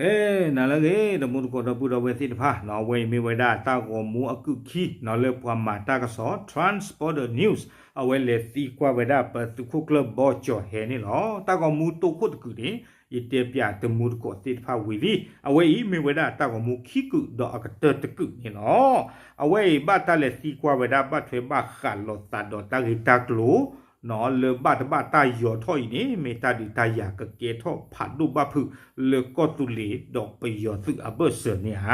ကဲ နၤလၢအဂ့ၤ တမူတကိးဒီပုၢ်ဒီဝဲၢ်သ့ၣ်တဖၣ်နီၤ, အဝဲအံၤမ့ၢ်ဝဲဒၣ်တၢ်ဂီၤမူအကုၢ်ခံနီၤ လၢပှၤမၤတၢ်ကစီၣ် Transporter News အဝဲလဲၤသံကွၢ်ဝဲဒၣ်ပသုးခိၣ်ကျၢၢ်ဘီကၠီၤဟဲန့ၣ်လီၤ. တၢ်ဂီၤမူတိခိၣ်တကုာ်န့ၣ် ယတဲပၠးတမူတကိးသ့ၣ်တဖၣ်ဝံၤလံ. အဝဲအံၤမ့ၢ်ဝဲဒၣ်တၢ်ဂီၤမူခံကုာ်ဒီးအကတၢၢ်တကုာ်န့ၣ်လီၤ. အဝဲအံၤဘၣ်တၢ်လဲၤသံကွၢ်ဝဲဒၣ် ဘၣ်ထွဲဘၣ်ဃးလိာ်သးဒီးတၢ်ဂ့ၢ်တၢ်ကျိၤ လၢဘၣ်တဘၣ်တၢ်ယီၤထီၣ်အံၤန့ၣ် မ့ၢ်တၢ်ဒုးတၢ်ယၤကကဲထီၣ်ဖးဒိၣ်ဘၣ်ဖုး လၢကီၢ်သူလ့ၤဒီးပယီၤသုးအဘၢၣ်စၢၤန့ၣ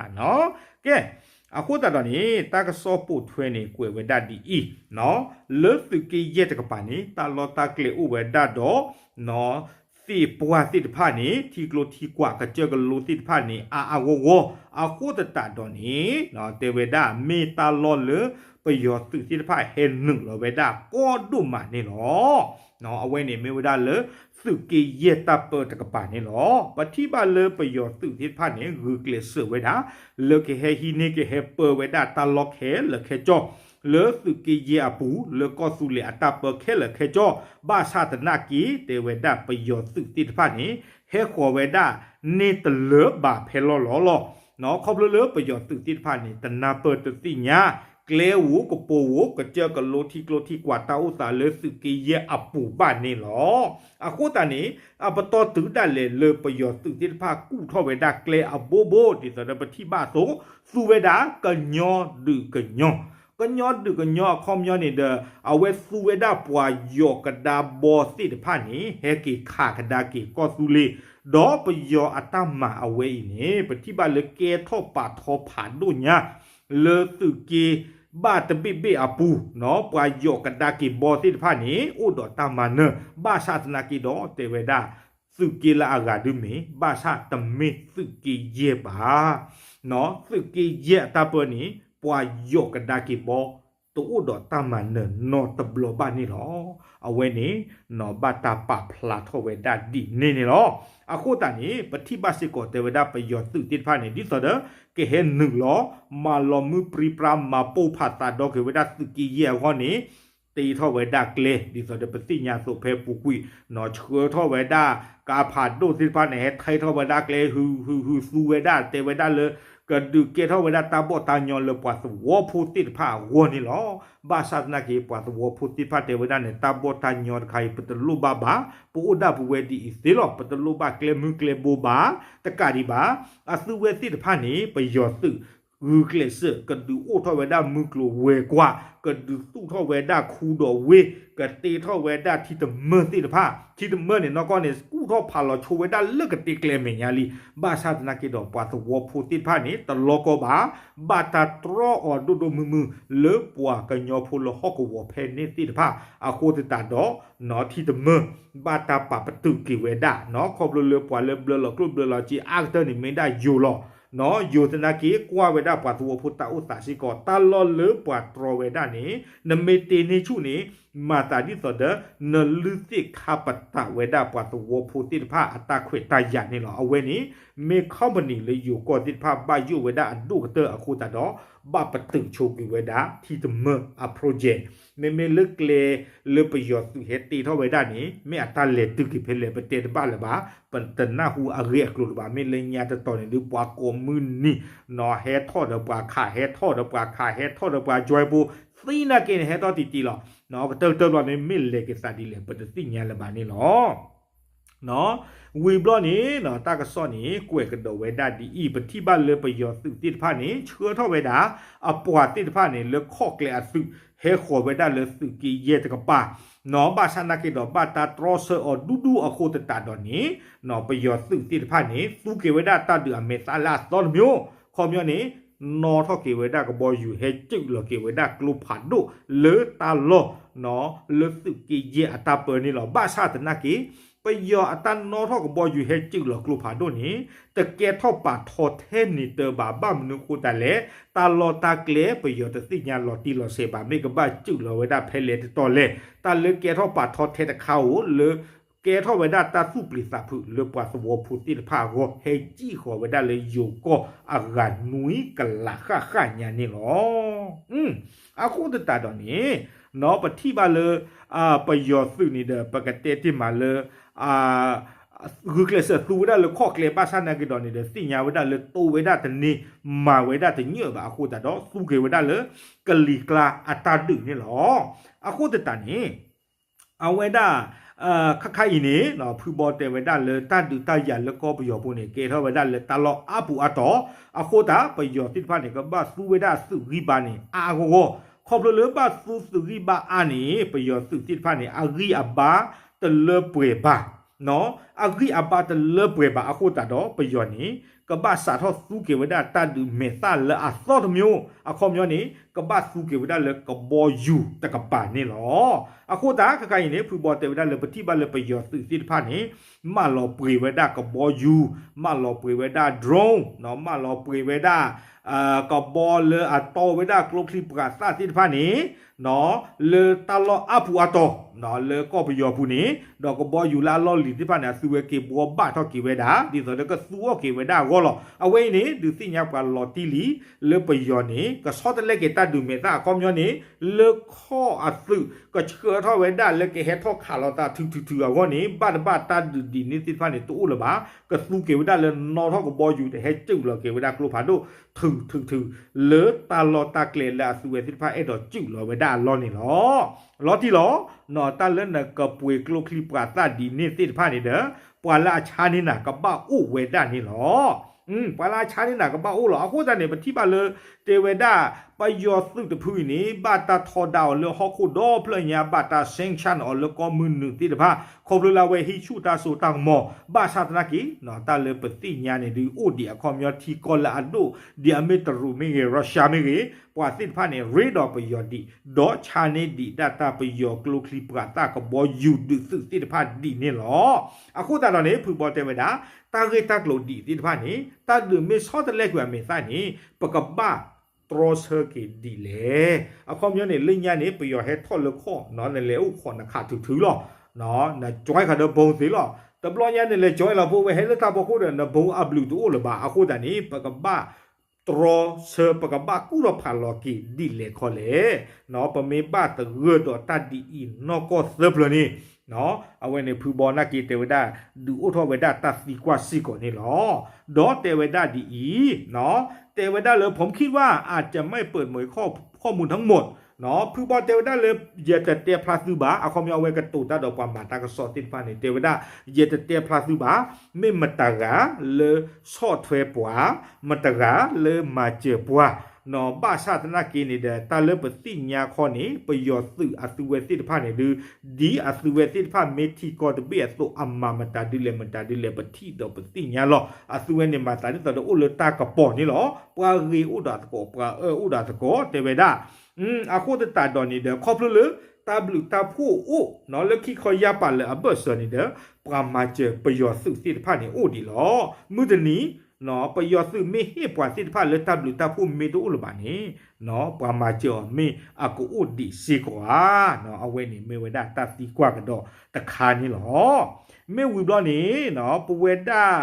်ဧါ. ကဲ အဃိသတးဒီးန့ၣ် တၢ်ကစီၣ်ပိာ်ထွဲန့ၣ် ကွဲးဝဲဒၣ်ဒ်အံၤ, လၢသုးက့ယဲၢ်တကပၤန့ၣ် တၢ်လီၢ်တၢ်ကျဲအိၣ်ဝဲဒၣ်ဒီး သ့ၣ်ပှၢ်သ့ၣ်တဖၣ်န့ၣ် ထံကျိထံကွာ်ကစၢၢ်ကလိသ့ၣ်တဖၣ်န့ၣ် အါအါဂီၢ်ဂီၢ် အဃိသတးဒီးန့ၣ် တဲဝဲဒၣ် မ့ၢ်တၢ်လီၢ်လၢပယီၤသုးသ့ၣ်တဖၣ်ဟဲနုာ်လီၤဝဲဒၣ်ကီဒိၣ်မးန့ၣ်လီၤ. အဝဲန့ၣ်မ့ၢ်ဝဲဒၣ်လၢ သုးက့ယဲၢ်တၢ်ပၢတကပၤန့ၣ်လီၤ. ပထံၣ်ဘၣ်လၢပယီၤသုးသ့ၣ်တဖၣ်န့ၣ် ဂုာ်ကျဲးစၢးဝဲဒၣ် လၢကဟဲဟံးန့ၢ်ကဟဲပၢဝဲဒၣ်တၢ်လီၢ်ခဲလၢာ်ခဲဆ့ လၢသုးက့ယဲၢ်အပူၤ လၢကီၢ်သူလ့ၤအတၢ်ပၢခဲလၢာ်ခဲဆ့, ဘၣ်ဆၣ်သနာ်က့ တဲဝဲဒၣ်ပယီၤသုးသ့ၣ်တဖၣ်န့ၣ် ဟဲဃီၤဝဲဒၣ်န့ၢ်တလၢဘၣ်ဖဲလီၢ်လီၢ်လီၤ. ခီဖျိလၢပယီၤသုးသ့ၣ်တဖၣ်န့ၣ် တနၢ်ပၢၢ်တသ့ၣ်ညါ ကျဲဧိၤကပိာ်ဧိၤ ကစၢၢ်ကလိထံကျိထံကွာ်တၢ်အိၣ်သးလၢသုးက့ယဲၢ်အပူၤဘၣ်န့ၣ်လီၤ. အဃိသတးန့ၣ် အပတီၢ်တုၤဒၣ်လဲာ်လၢပယီၤသုးသ့ၣ်တဖၣ်ကူၣ်ထီၣ်ဝဲဒၣ်ကျဲအဘိဘိ ဒ်သိးဒီးပထံၣ်ဘၣ်အသိး သူဝဲဒၣ်ကညီဒုးကညီ ကညီဒုးကညီအခီပညီန့ၣ်ဒီး အဝဲသူဝဲဒၣ်ပှၤယီၤကဒါဘီသ့ၣ်တဖၣ်န့ၣ် ဟဲက့ၤခးကဒါက့ၤကီၢ်သူလ့ၤ ဒီးပယီၤအတၢ်မၤအဝဲအံၤန့ၣ် ပထံၣ်ဘၣ်လၢကဲထီၣ်ပာ်ထီဖးဒိၣ်ညါ လၢသုးက့ဘၣ်တဘ့ၣ်ဘ့ၣ်အပူၤ ပှၤယီၤကဒါက့ၤဘီသ့ၣ်တဖၣ်န့ၣ် အိၣ်ဒီးတၢ်မၤနၢၤ ဘၣ်ဆၣ်သနာ်က့ဒီး တဲဝဲဒၣ် သုးက့လၢအဂၤဒုမ့ၢ် ဘၣ်ဆၣ်တမ့ၢ်သုးက့ယဲၢ်ဘၣ်. သုးက့ယဲၢ်အတၢ်ပၢန့ၣ် ပှၤယီၤကဒါက့ၤဘီ တအိၣ်ဒီးတၢ်မၤနၢၤနီတဘျီဘၣ်န့ၣ်လီၤ. အဝဲန့ၣ် နီၢ်ဘၣ်တၢ်ပာ်ဖျါထီၣ်ဝဲဒၣ်ဒ်န့ၣ်န့ၣ်လီၤ. အဃိသတးန့ၣ် ပထံၣ်ဘၣ်စ့ၢ်ကီးတဲဝဲဒၣ်ပယီၤသုးသ့ၣ်တဖၣ်န့ၣ် ဒ်သိးဒီး ကဟဲနုာ်လီၤ မၤလီၤမုၢ်ပြံပြါ မၤပိၢ်ဖးသးဒီက့ၤဝဲဒၣ်သုးက့ယဲၢ်အဂီၢ်န့ၣ် တ့ထီၣ်ဝဲဒၣ်ကျဲ ဒ်သိးဒီးပသ့ၣ်ညါအသိးဖဲပူၤကွံာ် နီၢ်ဆှၢထီၣ်ဝဲဒၣ် ကါဖးဒိၣ်သ့ၣ်တဖၣ်န့ၣ် ဟဲထံၣ်ထီၣ်ဝဲဒၣ်ကျဲ ဟု ဟု ဟု သူဝဲဒၣ် တဲဝဲဒၣ်လၢ ကဒုးကဲထီၣ်ဝဲဒၣ်တၢ်ဘီၣ်တၢ်ညီလၢပှၤသဝီဖိသ့ၣ်တဖၣ်အဂီၢ်န့ၣ်လီၤ. ဘၣ်ဆၣ်သနာ်က့ ပှၤသဝီဖိသ့ၣ်တဖၣ်တဲဝဲဒၣ်န့ၣ် တၢ်ဘီၣ်တၢ်ညီတခါအံၤ ပတလိၣ်ဘၣ်ဘၣ်, ပအိၣ်ဒၣ်ပဝဲဒ်အံၤသ့လီၤ, ပတလိၣ်ဘၣ်ကျဲမုၢ်ကျဲဘိဘၣ်, တကးဒံးဘၣ် အသုဝဲသ့ၣ်တဖၣ်န့ၣ် ပယီၤသုး ဂုာ်ကျဲးစၢး ကဒုးအိၣ်ထီၣ်ဝဲဒၣ်မုၢ်ကျိၤဝဲၤကွာ်, ကဒုးသူၣ်ထီၣ်ဝဲဒၣ်ခူဒီးဝ့ၢ်, ကတ့ထီၣ်ဝဲဒၣ်ထံတမၢၢ်သ့ၣ်တဖၣ်, ထံတမၢၢ်န့ၣ် နီၢ်ကီၢ်န့ၣ် ကူၣ်ထီၣ်ဖးလီၤဆိဝဲဒၣ်လၢကတ့ကျဲမဲာ်ညါလံ. ဘၣ်ဆၣ်သနာ်က့ဒီး ပှၤသဝီဖိသ့ၣ်တဖၣ်န့ၣ် တလီၢ်ကီၢ်ဘၣ်, ဘၣ်တၢ်တြီအီၤဒိၣ်ဒိၣ်မုၢ်မုၢ် လၢပှၤကညီဖိလၢဟီၣ်ကဝီၤဖဲန့ၣ်သ့ၣ်တဖၣ် အဃိသတးဒီး နီၢ်ထံတမၢၢ် ဘၣ်တၢ်ပာ်ပတုာ်က့ၤဝဲဒၣ် နီၢ် ခီဖျိလၢပှၤလၢဘျၢလီၤကျိၣ်ဘျၢလီၤစ့အါကတၢၢ်န့ၣ် မ့ၢ်ဒၣ်ယိၤလီၤ. နီၢ် ယိၤသနာ်က့ ကွၢ်ဝဲဒၣ်ပှၤသဝီဖိတၢ်အိၣ်သးစ့ၢ်ကီး တၢ်လီၢ်လၢပှၤတြီဝဲဒၣ်န့ၣ် နမ့ၢ်တ့န့ၢ်ဆူၣ်န့ၣ် မၤသးဒ်သိးဒီး နလုၢ်သ့ၣ်ခါပတာ်ဝဲဒၣ်ပှၤသဝီဖိသ့ၣ်တဖၣ်အတၢ်ခွဲးတၢ်ယာ်န့ၣ်လီၤ. အဝဲန့ၣ် မ့ၢ် company လၢယိၤကီၢ်သ့ၣ်တဖၣ်ဘၣ်ယိၣ်ဝဲဒၣ်အဒိၣ်ကတၢၢ်အဃိသတးဒီး ဘၣ်ပတုာ်ဆိက့ၤဝဲဒၣ် ထံတမၢၢ်အ project မ့မ့ၢ်လၢကျဲလၢပယီၤသုးဟဲတ့ထီၣ်ဝဲဒၣ်န့ၣ် မ့ၢ်အတၢ်လဲၤတုၤက့ၤဖဲလဲၣ် ပတဲတဘၣ်လၢၤဘၣ်, ပတနၢ်ဟူအဂ့ၢ်အကျိၤလၢၤဘၣ်. မ့ၢ်လၢညါတတီၤန့ၣ်ဒုး ပှၤကိးမုၢ်နံၤ နီၢ် ဟဲထီၣ်ဒီးပှၤခး ဟဲထီၣ်ဒီးပှၤခး ဟဲထီၣ်ဒီးပှၤ join ဖိ သ့နာ်က့န့ၣ် ဟဲထီၣ်တံၢ်တံၢ်လီၤ. နီၢ် ကတၢၢ်ကတၢၢ်ဘျီန့ၣ် မ့ၢ်လဲၤက့ၤသးဒ်လဲၣ် ပတသ့ၣ်ညါလၢၤဘၣ်န့ၣ်လီၤ. နီၢ် ဝံၤဘျီန့ၣ် နီၢ် တၢ်ကစီၣ်န့ၣ် ကွဲးကဒီးဝဲဒၣ်ဒ်အံၤ, ပထံၣ်ဘၣ်လၢပယီၤသုးသ့ၣ်တဖၣ်န့ၣ် ဆှၢထီၣ်ဝဲဒၣ် အပှၤသ့ၣ်တဖၣ်န့ၣ် လၢခီၣ်ကျဲအသုး ဟဲဃီၤဝဲဒၣ်လၢသုးက့ယဲၢ်တကပၤ, နီၢ် ဘၣ်ဆၣ်သနာ်က့ဒီး ဘၣ်တၢ်တြီဆၢအီၤဒူဒူအဃိသတးဒီးန့ၣ် နီၢ် ပယီၤသုးသ့ၣ်တဖၣ်န့ၣ် သူက့ၤဝဲဒၣ်တၢ်ဒုးအမဲာ်သၣ်လၢအသီတမံၤ, ခီပညီန့ၣ် နီၣ်ထီၣ်က့ၤဝဲဒၣ်ကဘီယူၤ ဟဲစုးလီၤက့ၤဝဲဒၣ်ကျိဖးဒိၣ်လၢတၢ်လီၢ် နီၢ် လၢသုးက့ယဲၢ်အတၢ်ပၢန့ၣ်လီၤ. ဘၣ်ဆၣ်သနာ်က့ ပယီၤအတၢ်နီၣ်ထီၣ်ကဘီယူၤဟဲစုးလီၤကျိဖးဒိၣ်န့ၣ် တကဲထီၣ်ပာ်ထီထဲန့ၣ်တၢ်ဘၣ်, ဘၣ်မနုၤဃိသတးလဲၣ်, တၢ်လီၢ်တၢ်ကျဲပယီၤတသ့ၣ်ညါလီၤတံၢ်လီၤဆဲးဘၣ်, မ့ၢ်ကဘၣ်စုးလီၤဝဲဒၣ်ဖဲလဲၣ်တတီၤလဲၣ်, တၢ်လၢကဲထီၣ်ပာ်ထီထဲတခါဧိၤလၢ ကဲထီၣ်ဝဲဒၣ်တၢ်သူၣ်ပျံၤသးဖုးလၢပှၤသဝီဖိသ့ၣ်တဖၣ်အဂီၢ် ဟဲစံၣ်ဃီၤဝဲဒၣ်လၢယိၤကီၢ်အဂၤနွံကလးဃၣ်ဃၣ်ညါန့ၣ်လီၤ. အဃိသတးဒီးန့ၣ် နီၢ် ပထံၣ်ဘၣ်လၢ ပယီၤသုးန့ၣ်ဒီး ပကတဲတ့ၢ်မးလၢ အ ဂုာ်ကျဲးစၢးသူဝဲဒၣ်လၢခီၣ်ကျဲဘၣ်ဆၣ်နာ်က့ဒီးန့ၣ်ဒီး သ့ၣ်ညါဝဲဒၣ်လၢတိဝဲဒၣ်တန့ၢ် မၤဝဲဒၣ်တညၢၣ်ဘၣ်အဃိသတးဒီး သူက့ၤဝဲဒၣ်လၢကလံၤကျါအတၢ်ဒုးန့ၣ်လီၤ. အဃိသတးန့ၣ် အဝဲဒၣ် ခါခါအံၤန့ၣ် ဖုဘီတဲဝဲဒၣ်လၢတၢ်ဒုးတၢ်ယၤလၢကီၢ်ပယီၤပူၤန့ၣ် ကဲထီၣ်ဝဲဒၣ်လၢတၢ်လီၢ်အါပူၤအါတီၤ အဃိသတး ပယီၤသ့ၣ်တဖၣ်န့ၣ် ကဘၣ်သူဝဲဒၣ်သုးဂံၢ်ဘါန့ၣ် အါအါဂီၢ်ဂီၢ် ခီဖျိလၢဘၣ်သူသုးဂံၢ်ဘါအါန့ၣ် ပယီၤသုးသ့ၣ်တဖၣ်န့ၣ် အဂံၢ်အဘါတလၢပှဲၤဘၣ် အဂံၢ်အဘါတလၢပှဲၤဘၣ်အဃိသတးဒီး ပယီၤန့ၣ် ကဘၣ်စးထီၣ်သူက့ၤဝဲဒၣ်တၢ်ဒုးမဲာ်သၣ်လၢအသီတမျိုး အခီပညီန့ၣ် ကဘၣ်သူက့ၤဝဲဒၣ်လၢကဘီယူၤတကပၤန့ၣ်လီၤ. အဃိသတး ခါခါအံၤန့ၣ် ဖုဘီတဲဝဲဒၣ်လၢပထံၣ်ဘၣ်လၢပယီၤသုးသ့ၣ်တဖၣ်န့ၣ် မၢလီၤပှ့ၤဝဲဒၣ်ကဘီယူၤ, မၢလီၤပှ့ၤဝဲဒၣ် drone, မၢလီၤပှ့ၤဝဲဒၣ် ကဘီလၢအတီဝဲဒၣ်ကျိချံပှၤသၣ်သ့ၣ်တဖၣ်န့ၣ် လၢတၢ်လီၢ်အါပူၤအါတီၤ လၢကီၢ်ပယီၤပူၤန့ၣ် ဒီးကဘီယူၤလၢအလီၢ်လံၤသ့ၣ်တဖၣ်န့ၣ် အသုဝဲက့ၤဘှီဘၣ်ထီၣ်က့ၤဝဲဒၣ် ဒ်သိးဒီးကသူအီၤက့ၤဝဲဒၣ်အဂီၢ်လီၤ. အဝဲအံၤန့ၣ် ဒုးသ့ၣ်ညါပှၤလီၤတံၢ်လံ လၢပယီၤန့ၣ် ကဆီတလဲက့ၤတၢ်ဒုးမဲာ်သၣ်အခီပညီန့ၣ် လၢခီၣ်အသုး ကဆှၢထီၣ်ဝဲဒၣ်လၢကဟဲထီၣ်ခးလိာ်သးထုထုထုအဂီၢ်န့ၣ် ဘၣ်တဘၣ်တၢ်ဒုးဒ်န့ၣ်သ့ၣ်တဖၣ်န့ၣ် တအိၣ်လၢၤဘၣ်. ကသူက့ၤဝဲဒၣ်လၢနီၣ်ထီၣ်ကဘီယူၤ တဟဲစုးလီၤက့ၤဝဲဒၣ်ကျိဖးဒိၣ် ထုထုထု လၢတၢ်လီၢ်တၢ်ကျဲလၢအသုဝဲသ့ၣ်တဖၣ်အဲၣ်ဒိးစုးလီၤဝဲဒၣ်အလီၢ်န့ၣ်လီၤ. လီၤတံၢ်လီၤ တၢ်လၢနကပှ့ၤကျိချံပှၤသၣ်ဒ်န့ၣ်သ့ၣ်တဖၣ်န့ၣ်ဒီး ပှၤလၢအဆါန့ၢ်နၤကဘၣ်အိၣ်ဝဲဒၣ်န့ၣ်လီၤ. ပှၤလၢအဆါန့ၢ်နၤကဘၣ်အိၣ်လီၤ. အဃိသတးန့ၣ် ပထံၣ်ဘၣ်လၢ တဲဝဲဒၣ် ပယီၤသုးတဖုအံၤန့ၣ် ဘၣ်တၢ်ထီဒါအီၤလၢဟီၣ်ခိၣ်ဒီဖျၢၣ်ညါ ဘၣ်တၢ် sanction အီၤလၢကီၢ်မုၢ်နုာ်သ့ၣ်တဖၣ် ခီဖျိလၢအဝဲဟံးဆူၣ်တၢ်စိတၢ်ကမီၤ ဘၣ်ဆၣ်သနာ်က့ တၢ်လၢပသ့ၣ်ညါန့ၣ်ဒုး အိၣ်ဒံးအခီပညီထံကီၢ်လၢအဒိၣ် ဒ်အမ့ၢ်တရူးမ့ၢ်ဂ့ၤ Russia မ့ၢ်ဂ့ၤ ပှၤသ့ၣ်တဖၣ်န့ၣ် ရ့ဒီးပယီၤဒံး ဒီးဆါန့ၢ်ဒံးဒၣ်တၢ်ပယီၤကျိချံပှၤသၣ်ကဘီယူၤဒုးသုးသ့ၣ်တဖၣ်ဒ်န့ၣ်လီၤ. အဃိသတးဒီးန့ၣ် ဖုဘီတဲဝဲဒၣ် တၢ်ဂ့ၢ်တၢ်ကျိၤဒ်အံၤသ့ၣ်တဖၣ်န့ၣ် တၢ်ဒုးမ့ၢ်ဆီတလဲကွံာ်အမဲာ်သၣ်န့ၣ် ပကဘၣ်တြီဆၢက့ၤဒ်လဲၣ်. အခီပညီန့ၣ် လၢညါန့ၣ် ပယီၤဟဲထီၣ်လၢခီၣ် နလဲၤအိၣ်ခိးနခးထုးထုးလီၤ. န join ဃာ်ဒီး bomb သ့လီၤ. တဘျီညါနလဲၤ join လီၤဖိဝဲဟဲလၢတၢ်ဖီခိၣ်ဒီး န bomb အဘျုးတအိၣ်လၢၤဘၣ်. အဃိသတးန့ၣ် ပကဘၣ် တြီဆၢ ပကဘၣ်ကူၣ်ထီၣ်ဖးလီၤက့ၤဒ်လဲၣ်ခီလဲၣ်. ပမ့ၢ်ဘၣ်သဂၢၢ်ဒီးတၢ်ဒ်အံၤနီၢ်ကီၢ်သၢဖျၢၣ်န့ၣ် အဝဲန့ၣ်ဖုဘီနာ်က့တဲဝဲဒၣ် ဒုးအိၣ်ထီၣ်ဝဲဒၣ်တၢ်သံကွၢ်စ့ၢ်ကီးန့ၣ်လီၤ. ဒီးတဲဝဲဒၣ်ဒ်အံၤ တဲဝဲဒၣ်လၢ ผมคิดว่าอาจจะไม่เปิดเผยข้อมูลทั้งหมด ဖုဘီတဲဝဲဒၣ်လၢ ယတတဲဖျါသုဘၣ် အခီပညီအဝဲကတိၤတၢ်ဒီးပှၤမၤတၢ်ကစီၣ်သ့ၣ်တဖၣ်န့ၣ် တဲဝဲဒၣ် ယတတဲဖျါသုဘၣ် မ့ၢ်မတၤဂၤလၢဆီၣ်ထွဲပှၤ မတၤဂၤလၢမၤစၢၤပှၤ ဘၣ်ဆၣ်သနာ်က့န့ၣ်ဒီး တၢ်လၢပသ့ၣ်ညါခီန့ၣ် ပယီၤသုးအသုဝဲသ့ၣ်တဖၣ်န့ၣ်ဒုး ဒ်အသုဝဲသ့ၣ်တဖၣ်မ့ၢ်ထံကီၢ်တဘ့ၣ်အသိး အမၤမတၤဒ်လဲၣ်မတၤဒ်လဲၣ် ပထံၣ်ဒီးပသ့ၣ်ညါလီၤ. အသုဝဲန့ၣ်မၤသးဒ်သိးဒီးအိၣ်လၢတၢ်ကပီၤန့ၣ်လီၤ. ပှၤဂ့ၤအိၣ်ဒီးသကိး ပှၤအၢအိၣ်ဒီးသကိး တဲဝဲဒၣ် အဃိသတးဒီးန့ၣ်ဒီး ခီဖျိလၢ တၢ်ဘျုးတၢ်ဖှိၣ်အိၣ် လၢခံခီယါပာ်လၢအဘၢၣ်စၢၤန့ၣ်ဒီး ပှၤမၤစၢၤပယီၤသုးသ့ၣ်တဖၣ်န့ၣ်အိၣ်ဒံးလီၤ. မုၢ်တနံၤ ပယီၤသုးမ့ၢ်ဟ့ၣ်ပှၤသ့ၣ်တဖၣ်လၢတၢ်ဘျုးတၢ်ဖှိၣ်မ့ၢ်တအိၣ်လၢၤဘၣ်န့ၣ် ပှၤမၤစၢၤအီၤမ့ၢ်အကအိၣ်ဒံးစ့ၢ်ကီးဧါ. အဝဲန့ၣ်မ့ၢ်ဝဲဒၣ်တၢ်သံကွၢ်ကဒီးတခါန့ၣ်လီၤ. မ့ၢ်ဝံၤဘျီန့ၣ် ပဝဲဒၣ်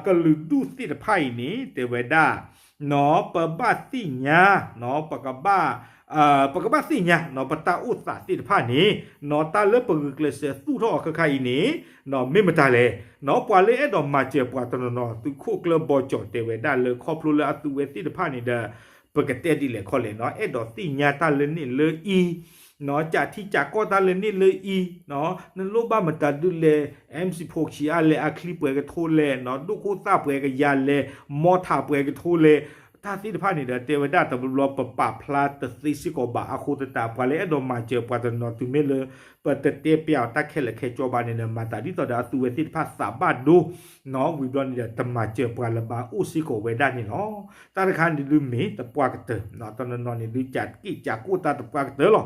ကလုာ်ဒူၣ်သ့ၣ်တဖၣ်အံၤန့ၣ် တဲဝဲဒၣ် ပဘၣ်သ့ၣ်ညါ ပကဘၣ် ပကဘၣ်သ့ၣ်ညါ ပတၢ်အိၣ်သးသ့ၣ်တဖၣ်န့ၣ် တၢ်လၢပဂုာ်ကျဲးစၢးသူၣ်ထီၣ်အီၤခဲခါအံၤန့ၣ် မ့ၢ်မတၤလဲၣ်. ပှၤလၢအဲၣ်ဒိးမၤစၢၤပှၤတနီၤနီၤ သုးခိၣ်ကျၢၢ်ဘီကၠီၤတဲဝဲဒၣ်လၢ ခီဖျိလၢအသုဝဲသ့ၣ်တဖၣ်န့ၣ်ဒီး ပကတဲဒ်လဲၣ်ခီလဲၣ် အဲၣ်ဒိးသ့ၣ်ညါတၢ်လၢန့ၣ်လၢအံၤ ကးထံကးကီၢ်တၢ်လၢန့ၣ်လၢအံၤ နလိၣ်ဘၣ်မတၤဒုးလဲၣ် M sixteen ပှဲၤအါလဲၣ် အချံပှဲၤကထိလဲၣ် ဒိၣ်ခိၣ်သၣ်ပှဲၤကယၤလဲၣ် မီထးပှဲၤကထိလဲၣ် တၢ်သ့ၣ်တဖၣ်န့ၣ်ဒီး တဲဝဲဒၣ်တဘျီဘျီပပာ်ဖျါတသ့စ့ၢ်ကီးဘၣ် အဃိသတး ပှၤလၢအဲၣ်ဒိးမၤစၢၤပှၤတနီၤနီၤ တုၤမ့ၢ်လၢ ပတတဲပျးအီၤတၢ်ခဲလၢာ်ခဲဆ့ဘၣ်န့ၣ်ဒီး မၤသးဒ်သိးဒီးအသုဝဲသ့ၣ်တဖၣ်သးဘၣ်ဒိ ဝံၤဘျီန့ၣ်ဒီး တမၤစၢၤပှၤလၢၤဘၣ်အိၣ်စ့ၢ်ကီးဝဲဒၣ်န့ၣ်လီၤ. တၢ်တခါန့ၣ်ဒုးမ့ၢ်တပှၢ်ကတၢၢ် တနီၤနီၤန့ၣ်ဒုး ကးက့ၣ်ကးကိၣ်တၢ်တပှၢ်ကတၢၢ်လီၤ.